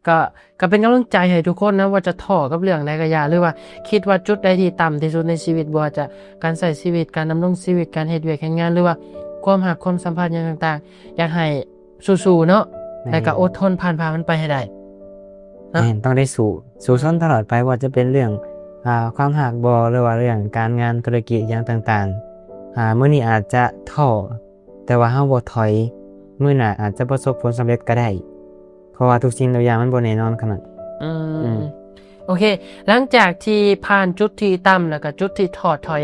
ກໍ ກໍເປັນກຳລັງໃຈໃຫ້ທຸກຄົນນະ ວ່າຈະທໍ້ກັບເລື່ອງໃດກໍຢ່າ ຫຼືວ່າຄິດວ່າຈຸດໃດທີ່ຕ່ຳທີ່ສຸດໃນຊີວິດ ບໍ່ວ່າຈະການໃຊ້ຊີວິດ ການດຳລົງຊີວິດ ການເຮັດວຽກເຮັດງານ ຫຼືວ່າຄວາມຮັກຄວາມສຳພັນຫຍັງຕ່າງໆ ຢາກໃຫ້ສູ້ໆເນາະ ແມ່ນ ແລ້ວກໍອົດທົນຜ່ານຜ່າມັນໄປໃຫ້ໄດ້ເນາະ ແມ່ນ ຕ້ອງໄດ້ສູ້ ສູ້ຊົນຕະຫຼອດໄປ ບໍ່ວ່າຈະເປັນເລື່ອງ ອ່າ ຄວາມຮັກບໍ ຫຼືວ່າເລື່ອງການງານທຸລະກິດຫຍັງຕ່າງໆ ອ່າ ມື້ນີ້ອາດຈະທໍ້ ແຕ່ວ່າເຮົາບໍ່ຖອຍ ມື້ໜ້າອາດຈະປະສົບຜົນສຳເລັດກໍໄດ້ ເພາະວ່າທຸກສິ່ງທຸກຢ່າງມັນບໍ່ແນ່ນອນຂະໜາດ ອືມ ອືມ ໂອເຄ ຫຼັງຈາກທີ່ຜ່ານຈຸດທີ່ຕ່ຳ ແລ້ວກໍຈຸດທີ່ທໍ້ຖອຍ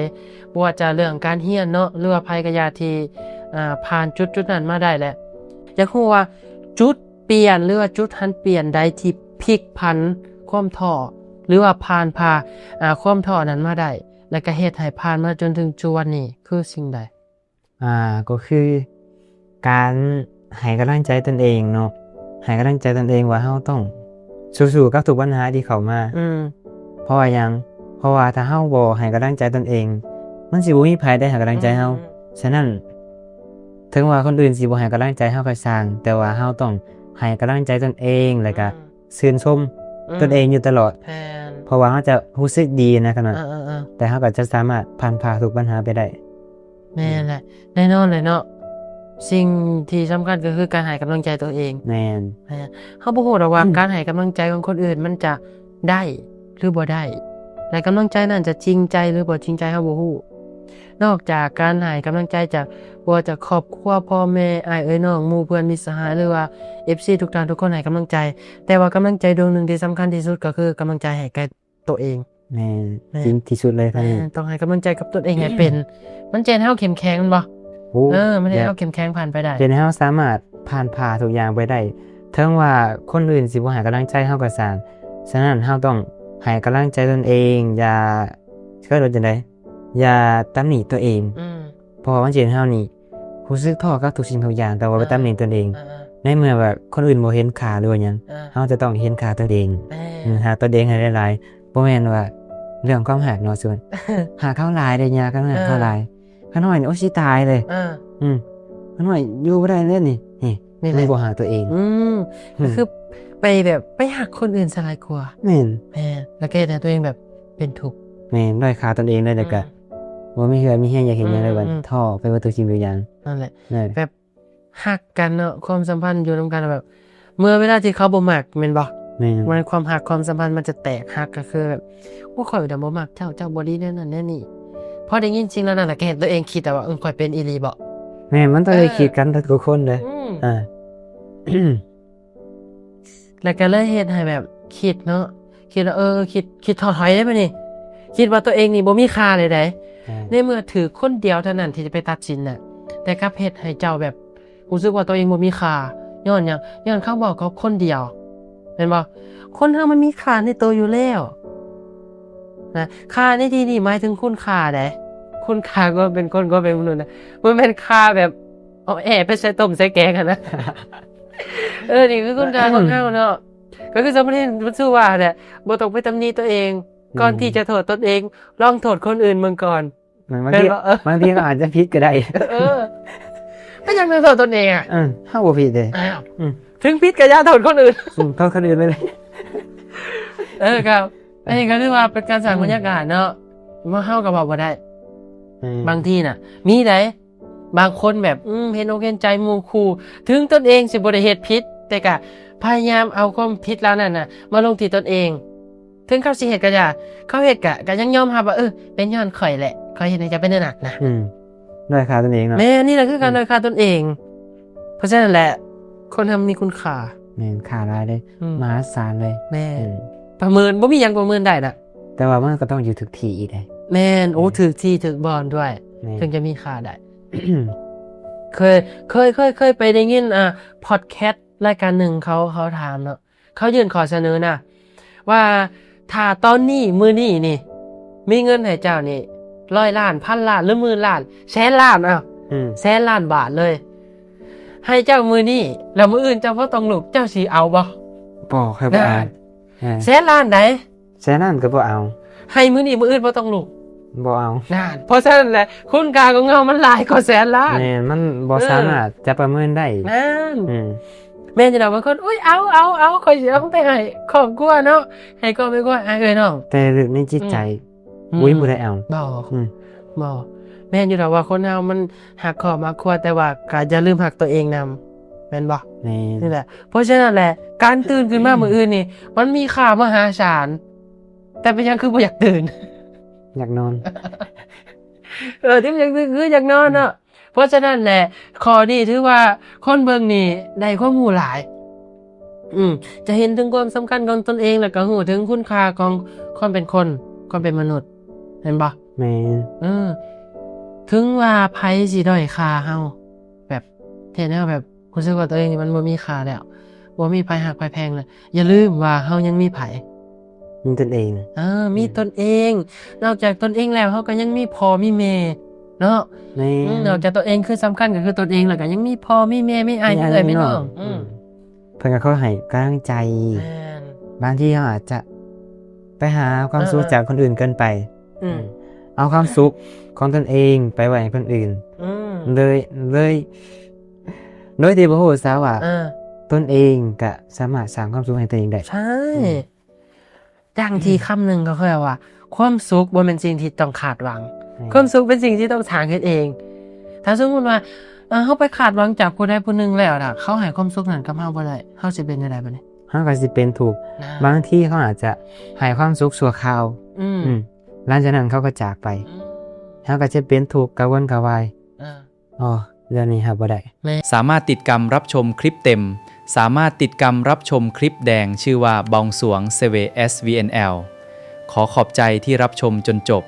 ບໍ່ວ່າຈະເລື່ອງການຮຽນເນາະ ຫຼືວ່າໃຜກໍຢ່າທີ່ ອ່າ ຜ່ານຈຸດຈຸດນັ້ນມາໄດ້ແລ້ວ ຢາກຮູ້ວ່າຈຸດປ່ຽນ ຫຼືວ່າຈຸດຫັນປ່ຽນໃດທີ່ພິກຜັນຄວາມທໍ້ ຫຼືວ່າຜ່ານຜ່າ ອ່າ ຄວາມທໍ້ນັ້ນມາໄດ້ ແລ້ວກໍເຮັດໃຫ້ຜ່ານມາຈົນເຖິງຈຸດນີ້ ຄືສິ່ງໃດ? ອ່າ ກໍຄືການໃຫ້ກຳລັງໃຈຕົນເອງເນາະ ໃຫ້ກຳລັງໃຈຕົນເອງວ່າເຮົາຕ້ອງສູ້ໆກັບທຸກບັນຫາທີ່ເຂົ້າມາ ອືມ ເພາະວ່າຫຍັງ? ເພາະວ່າຖ້າເຮົາບໍ່ໃຫ້ກຳລັງໃຈຕົນເອງ ມັນຊິບໍ່ມີໃຜໄດ້ໃຫ້ກຳລັງໃຈເຮົາ ອືມ ສະນັ້ນ ເຖິງວ່າຄົນອື່ນຊິບໍ່ໃຫ້ກຳລັງໃຈເຮົາກໍຊ່າງ ແຕ່ວ່າເຮົາຕ້ອງໃຫ້ກຳລັງໃຈຕົນເອງ ແລ້ວກໍ ອືມ ຊື່ນຊົມ ອືມ ຕົນເອງຢູ່ຕະຫຼອດ ແມ່ນ ເພາະວ່າເຮົາຈະຮູ້ສຶກດີນະຂະໜາດ ເອີໆໆ ແຕ່ເຮົາກໍຈະສາມາດຜ່ານຜ່າທຸກບັນຫາໄປໄດ້ ແມ່ນແຫຼະ ອືມ ແນ່ນອນແຫຼະເນາະ ສິ່ງທີ່ສຳຄັນກໍຄືການໃຫ້ກຳລັງໃຈຕົວເອງ ແມ່ນ ແມ່ນ ເຮົາບໍ່ຮູ້ດອກວ່າ ອືມ ການໃຫ້ກຳລັງໃຈຂອງຄົນອື່ນມັນຈະໄດ້ ຫຼືບໍ່ໄດ້ ແລະ ກຳລັງໃຈນັ້ນຈະຈິງໃຈ ຫຼືບໍ່ຈິງໃຈ ເຮົາບໍ່ຮູ້ ນອກຈາກການໃຫ້ກຳລັງໃຈຈາກ ບໍ່ວ່າຈາກຄອບຄົວ ພໍ່ແມ່ ອ້າຍເອື້ອຍນ້ອງ ໝູ່ເພື່ອນ ມິດສະຫາຍ ຫຼືວ່າ ເອັຟຊີ ທຸກທ່ານທຸກຄົນໃຫ້ກຳລັງໃຈ ແຕ່ວ່າກຳລັງໃຈດວງໜຶ່ງທີ່ສຳຄັນທີ່ສຸດ ກໍຄືກຳລັງໃຈໃຫ້ແກ່ຕົວເອງ ແມ່ນ ແມ່ນ ສິ່ງທີ່ສຸດເລີຍ ແມ່ນ ຕ້ອງໃຫ້ກຳລັງໃຈກັບຕົນເອງໃຫ້ເປັນ ມັນຈະເຮັດໃຫ້ເຮົາເຂັ້ມແຂງແມ່ນບໍ່? ໂອ້ ເອີ ມັນເຮັດໃຫ້ເຮົາເຂັ້ມແຂງຜ່ານໄປໄດ້ ເຮັດໃຫ້ເຮົາສາມາດຜ່ານຜ່າທຸກຢ່າງໄປໄດ້ ເຖິງວ່າຄົນອື່ນຊິບໍ່ໃຫ້ກຳລັງໃຈເຮົາກໍຊ່າງ ສະນັ້ນເຮົາຕ້ອງໃຫ້ກຳລັງໃຈຕົນເອງ ຢ່າ ເອີ້ນວ່າຈັ່ງໃດ ຢ່າຕຳໜິຕົວເອງ ອືມ ເພາະວ່າມັນຊິເຮັດໃຫ້ເຮົານີ້ຮູ້ສຶກທໍ້ກັບທຸກສິ່ງທຸກຢ່າງ ແຕ່ວ່າໄປ ເອີ ຕຳໜິຕົນເອງ ເອີໆ ໃນເມື່ອວ່າຄົນອື່ນບໍ່ເຫັນຄ່າ ຫຼືວ່າຫຍັງ ເອີ ເຮົາຈະຕ້ອງເຫັນຄ່າຕົນເອງ ແມ່ນ ອືມ ຮັກຕົນເອງໃຫ້ຫຼາຍໆ ບໍ່ແມ່ນວ່າເລື່ອງຄວາມຮັກເນາະ ສົມມຸດ ຮັກເຮົາຫຼາຍເດ້ຍາ ຄັນຮັກເຮົາຫຼາຍ ເອີ ຂ້ານ້ອຍນີ້ ໂອ້ຍ ຊິຕາຍເລີຍ ເອີ ອືມ ຂ້ານ້ອຍຢູ່ບໍ່ໄດ້ເລີຍນີ້ ນີ້ ນີ້ແຫຼະ ມັນບໍ່ຫາຕົວເອງ ອືມ ອືມ ກໍຄືໄປແບບໄປຮັກຄົນອື່ນຊະຫຼາຍກວ່າ ແມ່ນ ແມ່ນ ແລ້ວກໍເຮັດໃຫ້ຕົວເອງແບບເປັນທຸກ ແມ່ນ ດ້ອຍຄ່າຕົນເອງເລີຍ ແລ້ວກໍ ອືມ ບໍ່ມີເຫື່ອມີແຮງຢາກເຮັດຫຍັງເລີຍ ອືມ ບັດ ອືມ ທໍ້ໄປເບິດທຸກສິ່ງທຸກຢ່າງ ນັ້ນແຫຼະ ແບບ ຮັກກັນເນາະ ຄວາມສຳພັນຢູ່ນຳກັນແບບ ເມື່ອເວລາທີ່ເຂົາບໍ່ມັກແມ່ນບໍ່? ແມ່ນ ມັນ ຄວາມຮັກຄວາມສຳພັນມັນຈະແຕກຫັກ ກໍຄືແບບ ໂອ້ ຂ້ອຍນະບໍ່ມັກເຈົ້າ ເຈົ້າບໍ່ດີແນວນັ້ນແນວນີ້ ພໍໄດ້ຍິນສິ່ງເຫຼົ່ານັ້ນລະ ກໍເຮັດຕົວເອງຄິດແລ້ວວ່າ ເອີ ຂ້ອຍເປັນອີ່ຫຼີບໍ? ແມ່ນ ມັນຕ້ອງໄດ້ ເອີ ຄິດກັນທຸກຄົນເດ້ ອືມ ອ່າ ແລ້ວກໍເລີຍເຮັດໃຫ້ແບບຄິດເນາະ ຄິດວ່າ ເອີ ຄິດ ຄິດທໍ້ຖອຍເດ້ບັດນີ້ ຄິດວ່າຕົວເອງນີ້ບໍ່ມີຄ່າເລີຍໃດ ແມ່ນ ໃນເມື່ອຖືກຄົນດຽວເທົ່ານັ້ນທີ່ຈະໄປຕັດສິນນະ ແຕ່ກັບເຮັດໃຫ້ເຈົ້າແບບຮູ້ສຶກວ່າຕົວເອງບໍ່ມີຄ່າ ຍ້ອນຫຍັງ? ຍ້ອນຄຳເວົ້າຂອງຄົນດຽວ ແມ່ນບໍ່? ຄົນເຮົາມັນມີຄ່າໃນໂຕຢູ່ແລ້ວນະ ຄ່າໃນທີ່ນີ້ໝາຍເຖິງຄຸນຄ່າໃດ ຄຸນຄ່າຄວາມເປັນຄົນ ຄວາມເປັນມະນຸດນະ ບໍ່ແມ່ນຄ່າແບບເອົາແອໄປໃສ່ຕົ້ມໃສ່ແກງຫັ້ນນະ ເອີ ນີ້ຄືຄຸນຄ່າຂອງເຮົາເນາະ ກໍຄືສາມະເນນບຸນຊູວ່າຫັ້ນແຫຼະ ບໍ່ຕ້ອງໄປຕຳໜິຕົວເອງ ອືມ ກ່ອນທີ່ຈະໂທດຕົນເອງ ລອງໂທດຄົນອື່ນເບິ່ງກ່ອນ ແມ່ນ ບາງທີ ແມ່ນບໍ່? ເອີ ບາງທີກໍອາດຈະຜິດກໍໄດ້ ເອີ ເປັນຫຍັງຕ້ອງໂທດຕົນເອງອະ? ເອີ ເຮົາບໍ່ຜິດເດ້ ອ້າວ ອືມ ເຖິງຜິດກໍຢ່າໂທດຄົນອື່ນ ອືມ ໂທດຄົນອື່ນໄປເລີຍ ເອີ ກໍ ອັນນີ້ກໍຖືວ່າເປັນການສ້າງ ອືມ ບັນຍາກາດເນາະ ວ່າເຮົາກໍເວົ້າບໍ່ໄດ້ ອືມ ບາງທີນະ ມີໃດ ບາງຄົນແບບ ອືມ ເຫັນອົກເຫັນໃຈໝູ່ຄູ່ ເຖິງຕົນເອງຊິບໍ່ໄດ້ເຮັດຜິດ ແຕ່ກະພະຍາຍາມເອົາຄວາມຜິດເຫຼົ່ານັ້ນນະມາລົງທີ່ຕົນເອງ ເຖິງເຂົາຊິເຮັດກໍຢ່າ ເຂົາເຮັດກະ ກະຍັງຍອມຮັບວ່າ ເອີ ເປັນຍ້ອນຂ້ອຍແຫຼະ ຂ້ອຍເຮັດໃຫ້ເຈົ້າເປັນແນວນັ້ນນະ ອືມ ດ້ອຍຄ່າຕົນເອງເນາະ ແມ່ນ ນີ້ລະຄືການ ອືມ ດ້ອຍຄ່າຕົນເອງ ເພາະສະນັ້ນແຫຼະ ຄົນເຮົາມີຄຸນຄ່າ ແມ່ນ ຄ່າຫຼາຍເດ້ ອືມ ມະຫາສານເລີຍ ແມ່ນ ອືມ ປະເມີນ ບໍ່ມີຫຍັງປະເມີນໄດ້ນະ ແຕ່ວ່າມັນກໍຕ້ອງຢູ່ຖືກທີ່ອີກເດ້ ແມ່ນ ໂອ້ ແມ່ນ ຖືກທີ່ຖືກບ່ອນດ້ວຍ ແມ່ນ ເຖິງຈະມີຄ່າໄດ້ ເຄີຍ ເຄີຍ ເຄີຍ ເຄີຍໄປໄດ້ຍິນ ອ່າ ພອດແຄສລາຍການໜຶ່ງ ເຂົາ ເຂົາຖາມເນາະ ເຂົາຍື່ນຂໍ້ສະເໜີນະ ວ່າຖ້າຕອນນີ້ ມື້ນີ້ນີ້ ມີເງິນໃຫ້ເຈົ້ານີ້ ຮ້ອຍລ້ານ ພັນລ້ານ ຫຼື ໝື່ນລ້ານ ແສນລ້ານ ເອົ້າ ອືມ ແສນລ້ານບາດເລີຍ ໃຫ້ເຈົ້າມື້ນີ້ ແລ້ວມື້ອື່ນເຈົ້າບໍ່ຕ້ອງລຸກ ເຈົ້າຊິເອົາບໍ່? ບໍ່ ຂ້ອຍບໍ່ເອົາ ນັ້ນ ອ່າ ແສນລ້ານໃດ ແສນລ້ານກໍບໍ່ເອົາ ໃຫ້ມື້ນີ້ມື້ອື່ນບໍ່ຕ້ອງລຸກ ບໍ່ເອົາ ນັ້ນ ເພາະສະນັ້ນແຫຼະ ຄຸນຄ່າຂອງເຮົາມັນຫຼາຍກວ່າແສນລ້ານ ແມ່ນ ມັນບໍ່ ເອີ ສາມາດຈະປະເມີນໄດ້ ນັ້ນ ອືມ ແມ່ນຢູ່ດອກ ບາງຄົນ ໂອ້ຍ ເອົາ ເອົາ ເອົາ ຂ້ອຍຊິເອົາໄປໃຫ້ຄອບຄົວເນາະ ໃຫ້ຄອບແມ່ຄົວ ອ້າຍເອື້ອຍນ້ອງ ແຕ່ໃນຈິດໃຈ ອືມ ອຸ້ຍ ບໍ່ໄດ້ເອົາ ບໍ່ ອືມ ບໍ່ ແມ່ນຢູ່ດອກວ່າຄົນເຮົາມັນຮັກຄອບຮັກຄົວ ແຕ່ວ່າກໍຢ່າລືມຮັກຕົວເອງນຳ ແມ່ນບໍ່? ແມ່ນ ນີ້ແຫຼະ ເພາະສະນັ້ນແຫຼະ ການຕື່ນຂຶ້ນມາມື້ອື່ນນີ້ ມັນມີຄ່າມະຫາສານ ແຕ່ເປັນຫຍັງຄືບໍ່ຢາກຕື່ນ? ຢາກນອນ ເອີ ທີ່ຢາກຕື່ນຄືຢາກນອນເນາະ ເພາະສະນັ້ນແຫຼະ ຂໍ້ນີ້ຖືວ່າຄົນເບິ່ງນີ້ໄດ້ຄວາມຮູ້ຫຼາຍ ອືມ ຈະເຫັນເຖິງຄວາມສຳຄັນຂອງຕົນເອງ ແລ້ວກໍຮູ້ເຖິງຄຸນຄ່າຂອງຄວາມເປັນຄົນ ຄວາມເປັນມະນຸດ ແມ່ນບໍ່? ແມ່ນ ເອີ ເຖິງວ່າໃຜຊິດ້ອຍຄ່າເຮົາ ແບບ ເຮັດໃຫ້ເຮົາແບບຮູ້ສຶກວ່າຕົວເອງນີ້ມັນບໍ່ມີຄ່າແລ້ວ ບໍ່ມີໃຜຮັກໃຜແພງແລ້ວ ຢ່າລືມວ່າເຮົາຍັງມີໃຜ? ມີຕົນເອງ ເອີ ມີ ອືມ ຕົນເອງ ນອກຈາກຕົນເອງແລ້ວ ເຮົາກໍຍັງມີພໍ່ມີແມ່ເນາະ ແມ່ນ ອືມ ນອກຈາກຕົນເອງຄືສຳຄັນກໍຄືຕົນເອງ ແລ້ວກໍຍັງມີພໍ່ມີແມ່ ມີອ້າຍ ມີເອື້ອຍ ມີນ້ອງ ອືມ ເພິ່ນກໍຄອຍໃຫ້ກຳລັງໃຈ ແມ່ນ ບາງທີເຮົາອາດຈະໄປຫາຄວາມສຸກ ເອີໆ ຈາກຄົນອື່ນເກີນໄປ ອືມ ເອົາຄວາມສຸກຂອງຕົນເອງໄປໄວ້ໃຫ້ຄົນອື່ນ ອືມ ໂດຍ ໂດຍ ໂດຍທີ່ບໍ່ຮູ້ຊະວ່າ ເອີ ຕົນເອງກະສາມາດສ້າງຄວາມສຸກໃຫ້ຕົນເອງໄດ້ ໃຊ່ ອືມ ຢ່າງທີ່ຄຳໜຶ່ງເຂົາເອີ້ນວ່າ ຄວາມສຸກບໍ່ແມ່ນສິ່ງທີ່ຕ້ອງຄາດຫວັງ ແມ່ນ ຄວາມສຸກເປັນສິ່ງທີ່ຕ້ອງສ້າງຂຶ້ນເອງ ຖ້າສົມມຸດວ່າ ເອີ ເຮົາໄປຄາດຫວັງຈາກຜູ້ໃດຜູ້ໜຶ່ງແລ້ວນະ ເຂົາໃຫ້ຄວາມສຸກນັ້ນກັບເຮົາບໍ່ໄດ້ ເຮົາຊິເປັນຈັ່ງໃດບາດນີ້? ເຮົາກໍຊິເປັນທຸກ ນະ ບາງທີເຂົາອາດຈະໃຫ້ຄວາມສຸກຊົ່ວຄາວ ອືມ ອືມ ຫຼັງຈາກນັ້ນເຂົາກໍຈາກໄປ ອືມ ເຮົາກໍຈະເປັນທຸກ ກະວົນກະວາຍ ເອີ ອໍ ເລື່ອງນີ້ຮັບບໍ່ໄດ້ ແມ່ນ ສາມາດຕິດກຳຮັບຊົມຄລິບເຕັມ ສາມາດຕິດກຳຮັບຊົມຄລິບແດງ ຊື່ວ່າ ບອງສວງ ເຊເວ ເອສ ວີ ເອັນ ແອລ ຂໍຂອບໃຈທີ່ຮັບຊົມຈົນຈົບ